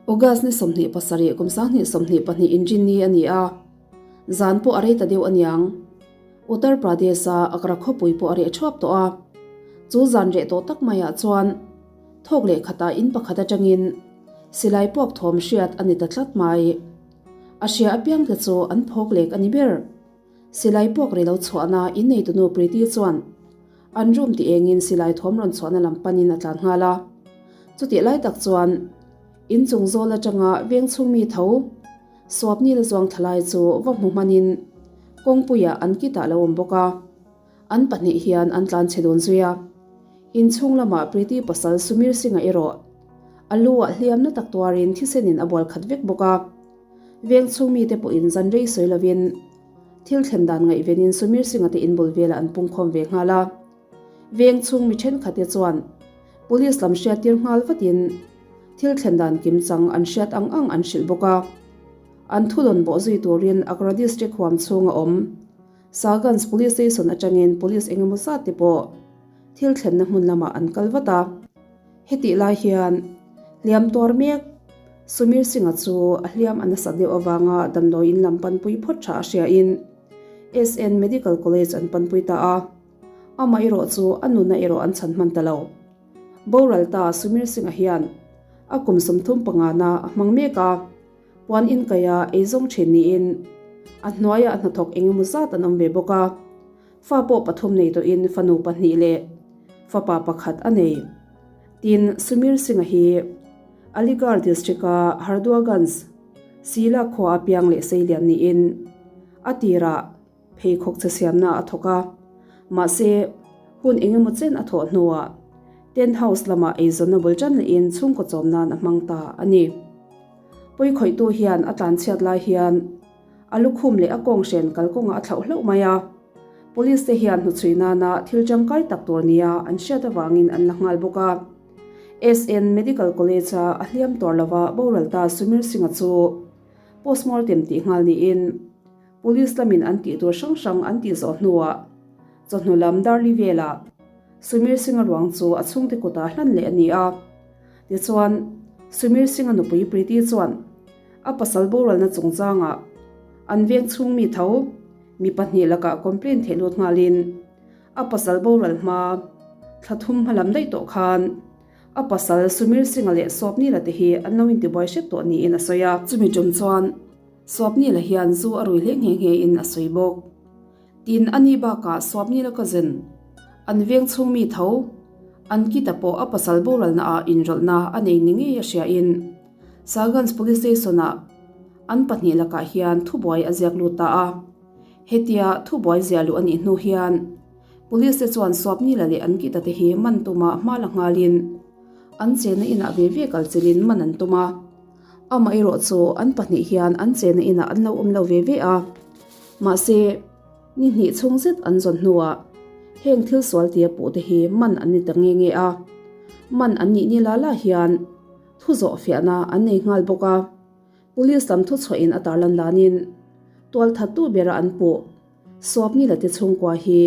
August ni 27 kum 2022 inrinni a ni a, zan pawh a rei ta deuh aniang. Uttar Pradesh-a Agra khawpui pawh a reh thuap tawh a, chu zan reh tawh tak maiah chuan thawk leh khatah in pakhat atangin silai puak thawm hriat a ni ta tlat mai. A hria apiangte chu an phawk lek a ni ber. Silai puak rei lo chhuahna inneitunu Preeti chuan an room ti engin silai thawm rawn chhuahna lam panin a tlan nghal a. Chutih lai tak chuan inchung zawl atanga veng chhung mi tho Swapnil zuang thlalai chu va hmu hmanin kawngpuiah an kitah lo awm bawk a. An pahnih hian an tlan chhe dawn zui a. Inchhung lamah Preeti pasal Sumir Singh-a erawh a lu ah hliam na tak tuarin thisenin a bual khat vek bawk a. Veng chhung mite pawhin zan rei sawi lovin thil thlen dan ngaihvenin Sumir Singh-a te inbul velah an pungkhawm ve nghal a. Veng chhung mi thenkhatte chuan Police lam hriattir nghal vatin thil thlen dan kimchang an hriat ang ang an hrilh bawk a. An thudawn bawh zui turin Agra District huam chhunga awm Saganj Police Station atangin Police engemaw zat te pawh thil thlenna hmun lamah an kal vat a. Hetih lai hian hliam tuar mek Sumir Singh-a chu a hliam a nasat deuh avanga damdawiin lam panpui phawt tha a hriain SN Medical College an panpui ta a, amah erawh chu a nuna erawh an chhan hman ta lo. Boral ta Sumir Singh-a hian a kum 35 na a hmang mek a, puan inkaia eizawng thin niin a hnuaiah hnathawk engemaw zat an awm ve bawk a. Fa pawh pathum nei tawhin fanu pahnih leh fapa pakhat a nei. Tin, Sumir Singh-a hi Aligarh District-a Harduaganj, Sila khua a piang leh seilian niin a tirah pheikhawk che siamna a thawk a. Mahse, hun engemaw chen a thawh hnuah Tent House lamah eizawnna bul tan lehin chhungkaw chawm nan a hmang ta a ni. Pawikhawihtu hian a tlanchhiat lai hian A lukhum leh a kawnghren kalkawngah a thlauh hlauh mai a, Police te hian hnuchhui nana thil tangkai tak tur nia an hriat avangin an la nghal bawk a. SN Medical College-a a hliam tawr lova boral ta Sumir Singh-a chu postmortem tih nghal niin Police lamin an tih tur hrang hrang an tih zawh hnuah chawhnu lam Darli velah Sumir Singh-a ruang chu a chhungte kutah hlan leh a ni a. Tichuan, Sumir Singh-a nupui Preeti chuan A pasal boralna chungchangah an veng chhung mi tho mi pahnih lakah complaint theih lut nghalin a pasal boral hma thla thum hma lam daih tawh khan a pasal Sumir Singh-a leh Swapnila te hi an lo intibuai hrep tawh niin a sawi a. Chumi tum chuan Swapnila hian zu a rui hle nghe nghe in a sawi bawk. Tin, ani bakah Swapnila cousin an veng chhung mi tho Ankita pawh a pasal boralna ah inrawlhna a nei ni ngei a hria in Saganj Police Station-ah an pahnih lakah hian thubuai a ziak lut ta a. Hetia thubuai ziah luh a nih hnu hian Police te chuan Swapnila leh Ankita te hi man tuma hma la nghalin an chenna inah ve ve kal chilhin man an tum a. Amaherawh chu an pahnih hian an chenna inah an lo awm lo ve ve a. Mahse, ni hnih chhung zet an zawn hnuah heng thil sual tia puh te hi man an ni ta nge nge a. Man an nih ni la la hian Thu zawh fiahna an nei nghal bawk a, Police lam thuchhuahin a tarlan danin tualthattu bera an puh Swapnila te chhungkua hi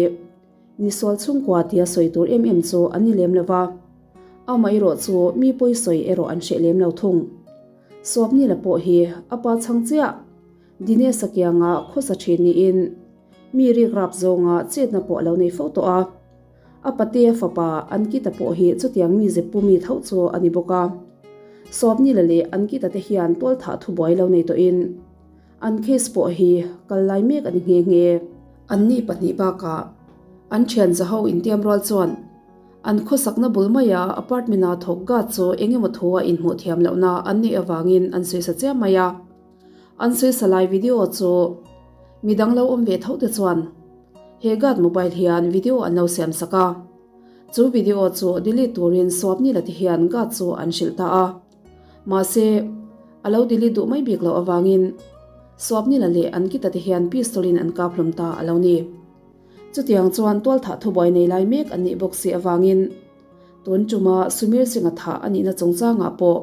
misual chhungkua tia sawi tur em em chu an ni lem lo va, amaherawh chu mi pawi sawi erawh an hreh lem lo thung. Swapnila pawh hi a pa chhang chiah Dinesh-a kianga khawsa thin niin mi rikrap zawnga chetna pawh a lo nei fo tawh a. A patea fapa Ankita pawh hi chutiang mi zeppu mi tho chu a ni bawk a. Swapnila leh Ankita te hian tualthah thubuai lo nei tawhin an case pawh hi kal lai mek a ni nghe nghe. Anni pahnih bakah an thian zaho intiam rual chuan an khawsakna bul maia apartment-a thawk guard chu eng emaw thua inhmuh thiam lohna an neih avangin an sawi sa chiam mai a. An sawi sa lai video chu midang lo awm ve tho te chuan He guard mobile hian video an lo siam sak a, chu video chu delete turin Swapnila te hian guard chu an hrilh ta a. Mahse, a lo delete duh mai bik loh avangin Swapnila leh Ankita te hian pistol in an kap hlawm ta a lo ni. Chutiang chuan tualthah thubuai nei lai mek an nih bawk si avangin tun tuma Sumir Singh-a thah a nihna chungchangah pawh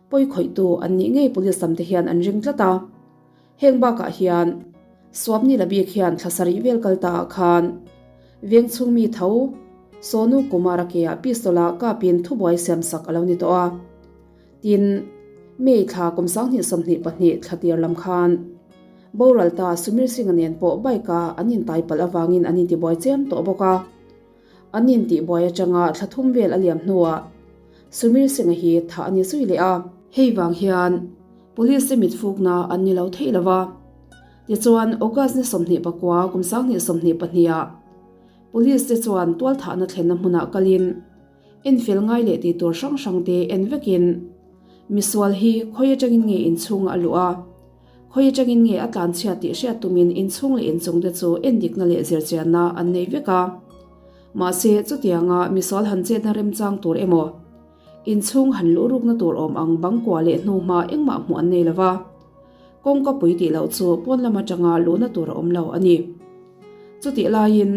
pawi khawihtu an nih ngei police lam te hian an ring tlat a. Heng bakah hian Swapnila bik hian thla sarih vel kal ta ah khan veng chhung mi tho Sonu Kumar-a ke ah pistol ah kapin thubuai siam sak a lo ni tawh a. Tin, May thla kum 2022 thla tir lam khan boral ta Sumir Singh-a nen pawh bike-a an intai palh avangin an intibuai chiam tawh bawk a. An intihbuai atanga thla thum vel a liam hnuah Sumir Singh-a hi thah a ni zui leh a. Hei vang hian Police te mitfukna an ni lo theih lo va. Tichuan, August ni 29 kum 2022 ah Police te chuan tualthahna thlenna hmunah kalin enfel ngai leh tih tur hrang hrang te en vekin misual hi khawi atangin nge inchhungah a luh a, khawi atangin nge a tlanchhiat tih hriat tumin inchhung leh inchung te chu endikna leh zirchianna an nei vek a. Mahse, chutianga misual han chetna remchang tur emaw, inchhung han luh rukna tur awm ang bang kua leh hnu hma engmah hmuh an nei lo va, kawngka pui tih loh chu pawn lam atanga luhna tur a awm lo a ni. Chutih laiin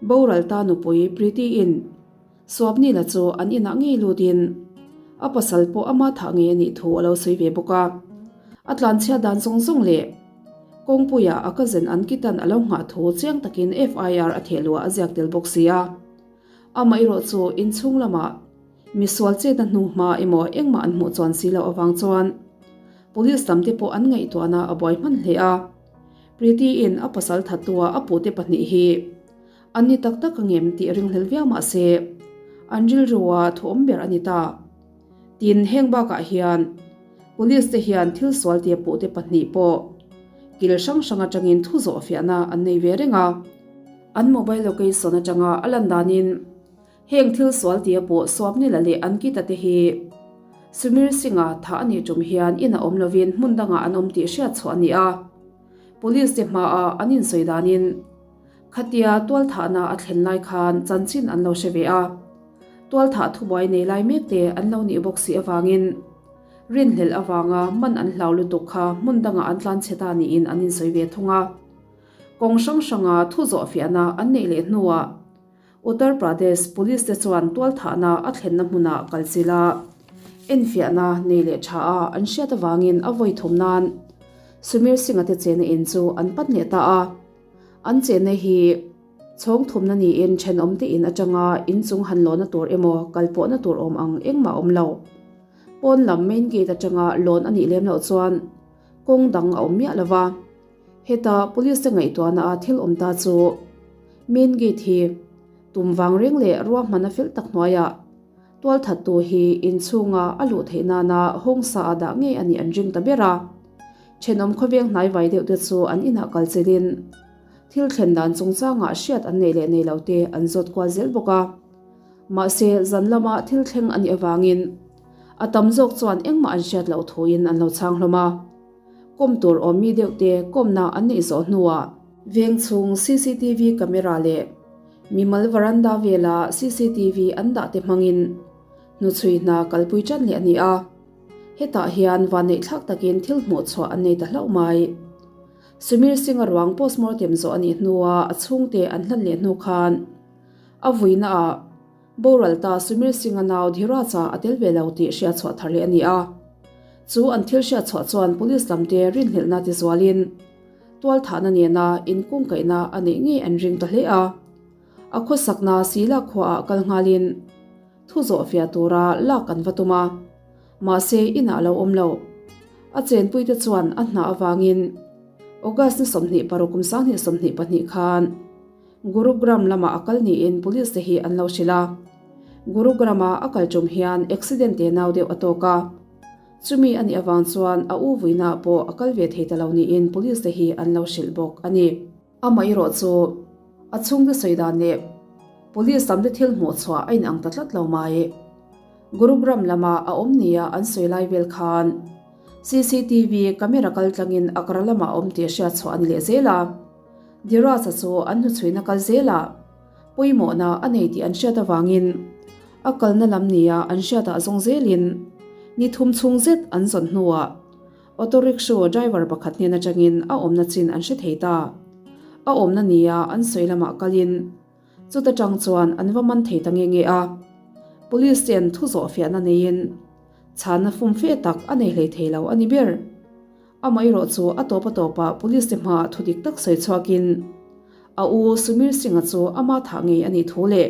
boral ta nupui Preeti-in Swapnila chu an inah ngei lutin a pasal pawh ama thah ngei a nih thu a lo sawi ve bawk a. A tlanchhiat dan zawng zawng leh kawngpuia a cousin Ankitan a lo nghah thu chiang takin FIR a theh luah a ziak tel bawk si a. Amaherawh chu inchhung lamah misual chetna hnu hma emaw engmah an hmuh chuan si loh avang chuan Police lam te pawh an ngaihtuahna a buai hman hle a. Preeti-in a pasal thattua a pute pahnih hi an ni tak tak angem tih ringhlel viau mah se, an rilrua thu awm ber a ni ta. Tin, heng bakah hian Police te hian thil sual tia pute pahnih pawh kil hrang hrang atangin thu zawh fiahna an nei ve reng a. An mobile location atanga a lan danin Heng thil sual tia pawh Swapnila leh Ankita te hi Sumir Singh-a thah a nih tum hian inah awm lovin hmun dangah an awm tih hriat chhuah a ni a. Police te hmaah an insawi danin khatia tualthahna a thlen lai khan chanchin an lo hre ve a. Tualthah thubuai nei lai mek te an lo nih bawk si avangin rinhlelh avanga man an hlau lutuk kha hmun dangah an tlanchhe ta niin an insawi ve thung a. Kawng hrang hranga thu zawhfiahna an neih leh hnuah Uttar Pradesh Police te chuan tualthahna a thlenna hmunah kal chilh a, enfiahna nei leh tha a an hriat avangin a vawi thum nan Sumir Singh-a te chenna in chu an pan leh ta a. An chenna hi chhawng thumna niin thenawm te in atanga inchung han lawhna tur emaw kal pawhna tur awm ang engmah a awm lo. Pawn lam main gate atanga lawn a nih lem loh chuan kawng dang a awm miah lo va. Heta Police te ngaihtuahna a thil awm ta chu Main gate hi tum vang reng leh ruahman a fel tak hnuaiah tualthattu hi inchhunga a luh theih nana hawng sa a dah ngei a nih an ring ta ber a. Thenawm khawveng hnai vai deuh te chu an inah kal chelin thil thlen dan chungchangah hriat an nei leh nei lo te an zawt kual zel bawk a. Mahse zan lama thil thleng a nih avangin a tam zawk chuan engmah an hriat loh thuin an lo chhang hlawm a. Kawm tur awm mi deuh te kawmna an neih zawh hnuah veng chhung cctv camera leh mimal veranda vela cctv an dah te hmangin hnuchhui hna kalpui tan leh a ni a. Hetah hian vanneih thlak takin thil hmuh chhuah an nei ta hlauh mai. Sumir Singh-a ruang postmortem zawh a nih hnua a chhungte an hlan leh hnu khan a vuinaah Boral ta Sumir Singh-a nau Dhiraj-a a tel ve lo tih hriatchhuah thar leh a ni a. Chu an thil hriatchhuah chuan police lamte rinhlelhna tizualin tualthahna nena inkungkaihna a neih ngei an ring ta hle a. A khawsakna Sila khuaah kal nghalin thu zawhfiah tura lak an va tum a, mahse inah a lo awm lo. A chenpuite chuan a hna avangin August ni 26 kum 2022 khan Gurugram lamah a kal niin police te hi an lo hrilh a. Gurugram-a a kal tum hian accident te nau deuh a tawk a. Chumi a nih avang chuan a u vuinaah pawh a kal ve thei ta lo niin police te hi an lo hrilh bawk a ni. Amaherawh chu a chhungte sawi dan leh police lamte thil hmuh chhuah a inang ta tlat lo mai. Gurugram lama a awm nia an sawi lai vel khan cctv camera kal tlangin Agra lamah a awm tih hriat chhuah a ni leh zel a. Diraja chu an hnuchhuina kal zelah pawimawhna a nei tih an hriat avangin a kalna lam nia an hriatah zawng zelin ni thum chhung zet an zawn hnuah auto rickshaw driver pakhat hnen atangin a awmna chin an hre thei ta. A awmna nia an sawi lamah kalin chuta tang chuan an va man thei ta nge nge a. Police ten thu zawh fiahna neiin chhanna fumfe tak a nei hlei thei lo a ni ber. Amaherawh chu a tawp a tawpah police te hmaah thu dik tak sawi chhuakin a u Sumir Singh-a chu ama thah ngei a nih thu leh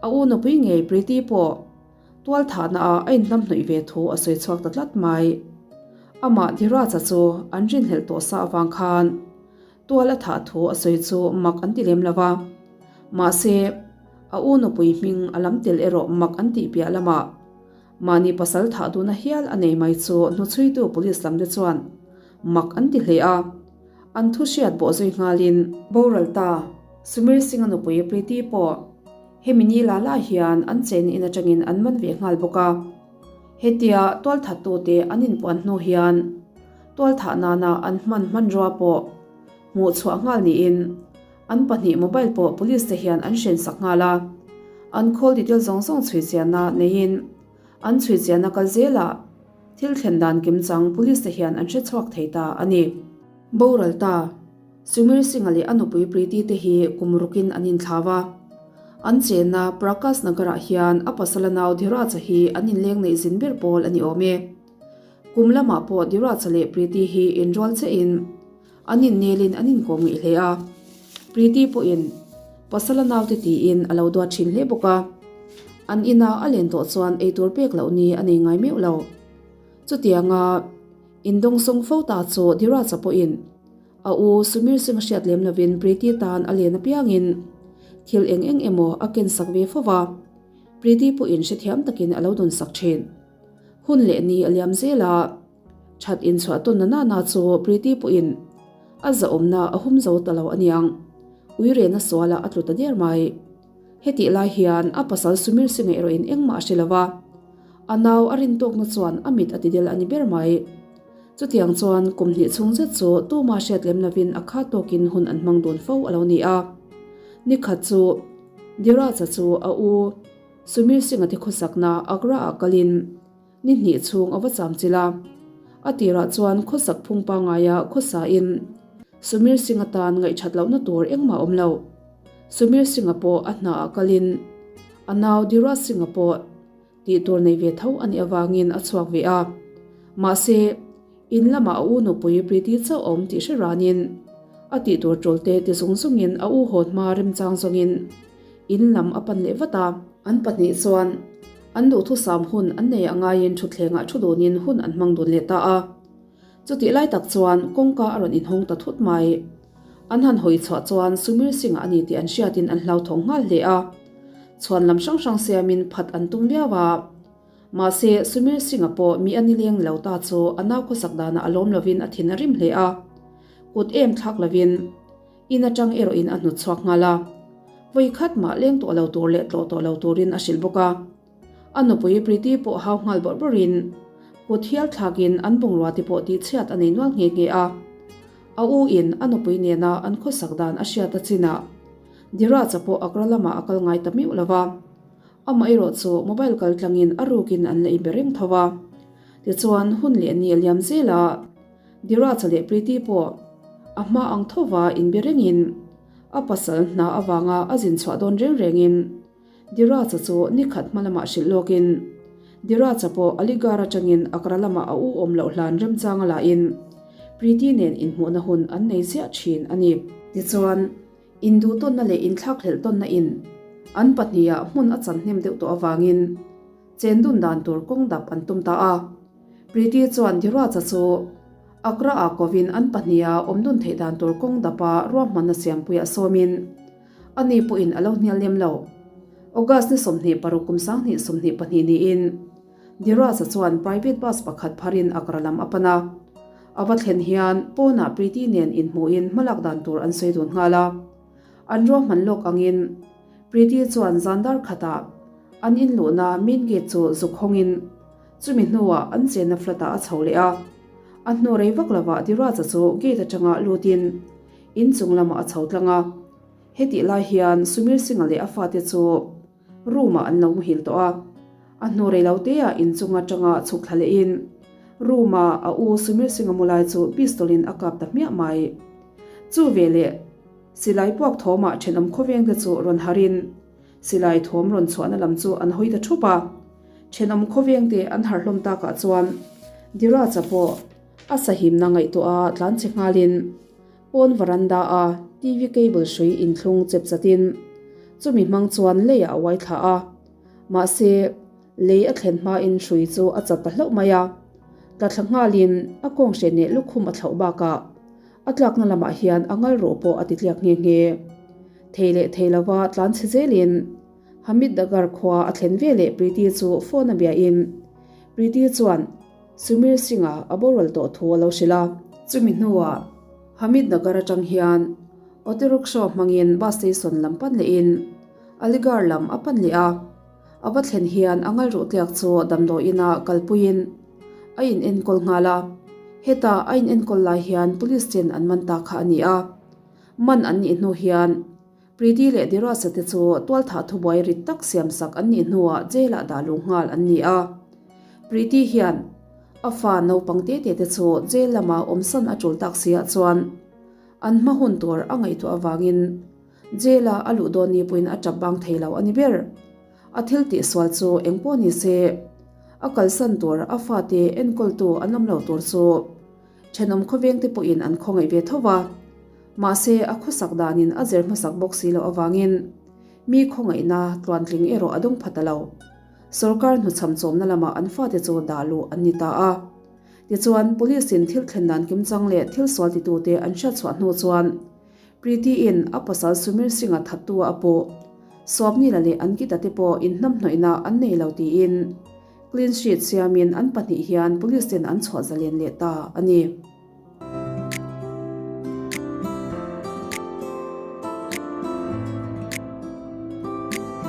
a u nupui ngei Preeti pawh Tualthahna ah a inhnamhnawih ve thu a sawi chhuak ta tlat mai. Amah Dhiraj-a chu an rinhlelh tawh sa avang khan tual a thah thu a sawi chu mak an ti lem lo va. Mahse, a u nupui hming a lam tel erawh mak an tih piah lamah mahni pasal thah duhna hial a nei mai chu hnuchhuitu police lamte chuan mak an ti hle a. An thu hriat bawh zui nghalin boral ta Sumir Singh-a nupui Preeti pawh Hemi ni la la hian an chen in atangin an man ve nghal bawk a. Hetia tualthattute an inpuan hnu hian tualthah nana an hman hmanrua pawh hmuh chhuah nghal niin an pahnih mobile pawh police te hian an hrensak nghal a. An call detail zawng zawng chhui chianna neiin an chhui chianna kal zelah thil thlen dan kimchang police te hian an hre chhuak thei ta a ni. Boral ta. Sumir Singh-a leh a nupui Preeti te hi kum rukin an inthlau a. An chenna Prakash Nagar-ah hian a pasala nau Dhiraj-a hi an inleng neih zin ber pawl a ni awm e. Kum lamah pawh Dhiraj-a leh Preeti hi inrual chiahin an innelin an inkawm ngeih hle a. Preeti pawhin pasala naute tiin a lo duat thin hle bawk a. An ina a len tawh chuan eitur pek loh ni a nei ngai meuh lo. Chutianga indawngsawng fo ta chu Dhiraj-a pawhin A u Sumir Singh a hriat lem lovin Preeti tan a len apiangin thil eng eng emaw a ken sak ve fo va, Preeti pawhin hrethiam takin a lo dawn sak thin. Hun leh ni a liam zel a, that inchhuah tawn na nana chu Preeti pawhin a zahawmna a hum zo ta lo aniang, uirena sualah a tlu ta der mai. Hetih lai hian a pasal Sumir Singh erawhin engmah a hre lo va, a nau a rintawkna chuan a mit a tidel a ni ber mai. Chutiang chuan kum hnih chhung zet chu tuma hriat lem lovin a kha tawkin hun an hmang dun fo a lo ni a. Nikhat chu Diraja chu a u Sumir Singh-a te khawsakna Agra-ah kalin ni hnih chhung a va cham chilh a. A tirah chuan khawsak phung pangaia khawsain Sumir Singh-a tan ngaihthat lohna tur engmah a awm lo. Sumir Singh-a pawh a hnaah kalin a nau Diraj Singh-a pawh Tih tur nei ve tho a nih avangin a chhuak ve a. Mahse, in lamah a u nupui Preeti chauh a awm tih hre ranin a tih tur tul te ti zung zungin a u hawn hma remchang zawngin in lam a pan leh vat a. An pahnih chuan an duhthusam hun an nei a ngaiin thutthlengah thu dunin hun an hmang dun leh ta a. Chutih lai tak chuan kawngka a rawn inhawng ta thut mai. An han hawi chhuah chuan Sumir Singh-a a ni tih an hriatin an hlauthawng nghal hle a. Chhuan lam hrang hrang siamin phat an tum viau a. Mahse, Sumir Singh-a pawh mi a nileng lo ta chu a nau khawsak danah a lawm lovin a thin a rim hle a. Kut em thlak lovin in atang erawhin a hnut chhuak nghal a. Vawi khat mah leng tawh lo tur leh tlawh tawh lo turin a hrilh bawk a. A nupui Preeti pawh hau nghal bawrh bawrhin kut hial thlakin an bungrua te pawh tihchhiat a nei nual nghe nghe a. A u in a nupui nena an khawsak dan a hriat a chinah Diraja pawh Agra lamah a kal ngai ta meuh lo va. Amaherawh chu mobile kal tlangin a rukin an la inbe reng tho a. Tichuan hun leh ni a liam zel a, Diraja leh Preeti pawh a hma ang thova inbe rengin a pasal hna avanga a zin chhuah dawn reng rengin Diraja chu ni khat hma lamah hrilh lawkin Diraja pawh Aligarh atangin Agra lamah a u awm loh hlan remchanga lahin Preeti nen inhmuhna hun an nei ziah thin a ni. Tichuan, induhtawnna leh inthlakhlelh tawnna in an pahnihah hmun a chan hnem deuh tawh avangin chen dun dan tur kawng dap an tum ta a. Preeti chuan Diraja chu Agra-ah kovin an pahniha awm dun theih dan tur kawng dapa ruahmanna siampuiah sawmin Ani pawhin a lo hnial lem lo. August ni 26 kum 2022 niin Diraja chuan private bus pakhat pharin Agra lam a pan a. A va thlen hian pawnah Preeti nen inhmuhin hmalak dan tur an sawi dun nghal a. An ruahman lawk angin Preeti chuan zan dar khatah an inluhna main gate chu zuk hawngin chumi hnuah an chenna flat-ah a chho leh a. A hnu rei vak lovah Diraja chu gate atanga lutin inchung lamah a chho tlang a. Hetih lai hian Sumir Singh-a leh a fate chu room-ah an lo muhil tawh a. A hnu rei lo teah inchung atanga chhuk thla lehin room-ah a u Sumir Singh-a mu lai chu pistol-in a kap ta hmiah mai. Chu veleh silai puak thawmah thenawm khawvengte chu rawn harin silai thawm rawn chhuahna lam chu an hawi ta thup a. Thenawm khawvengte an harh hlawm takah chuan Diraja pawh a sahimna ngaihtuah a tlan che nghalin Pawn varanda a TV cable hrui inthlung chep chatin chumi hmang chuan leiah a uai thla a. Mahse, Lei a thlen hmain hrui chu a chat ta hlauh mai a, tla thla nghalin a kawng hreh neh lukhum a thlauh bakah a tlakna lamah hian a ngal ruh pawh a ti tliak nghe nghe. Thei leh thei lova tlan chhe zelin Hamid Dagar khua a thlen ve leh Preeti chu phone a biain Preeti chuan Sumir Singh-a a boral tawh thu a lo hrilh a. Chumi hnuah Hamid Nagar atang hian Auto rickshaw hmangin bus station lam pan lehin Aligarh lam a pan leh a. A va thlen hian a ngalruh tliak chu damdawiin ah kalpuiin a in enkawl nghal a, heta a in enkawl lai hian police ten an man ta kha a ni a. Man an nih hnu hian Preeti leh Dirasa te chu tualthah thubuai rit tak siam sak an nih hnuah jail ah dah luh nghal an ni a. Preeti hian a fa naupang te te te chu jail lama awmsan a tul tak si ah chuan an hma hun tur a ngaihtuah avangin Jail a a luh dawn ni pawhin a tap bang thei lo a ni ber. A thil tihsual chu eng pawh ni se, a kalsan tur a fate enkawltu an awm lo tur chu thenawm khawveng te pawhin an khawngaih ve tho va. Mahse, a khawsak danin a zir hmasak bawk si loh avangin mi khawngaihna tluantling erawh a dawng pha ta lo. Sorkar hnuchham chawmna lamah an fate chu dah luh an ni ta a. Tichuan, Police-in thil thlen dan kimchang leh thil sual titute an hriatchhuah hnu chuan Preeti-in a pasal Sumir Singh-a thattu a pawh, Swapnila leh Ankita te pawh inhnamhnawihna an nei lo tiin clean sheet siamin an pahnih hian police ten an chhuah zalen leh ta a ni.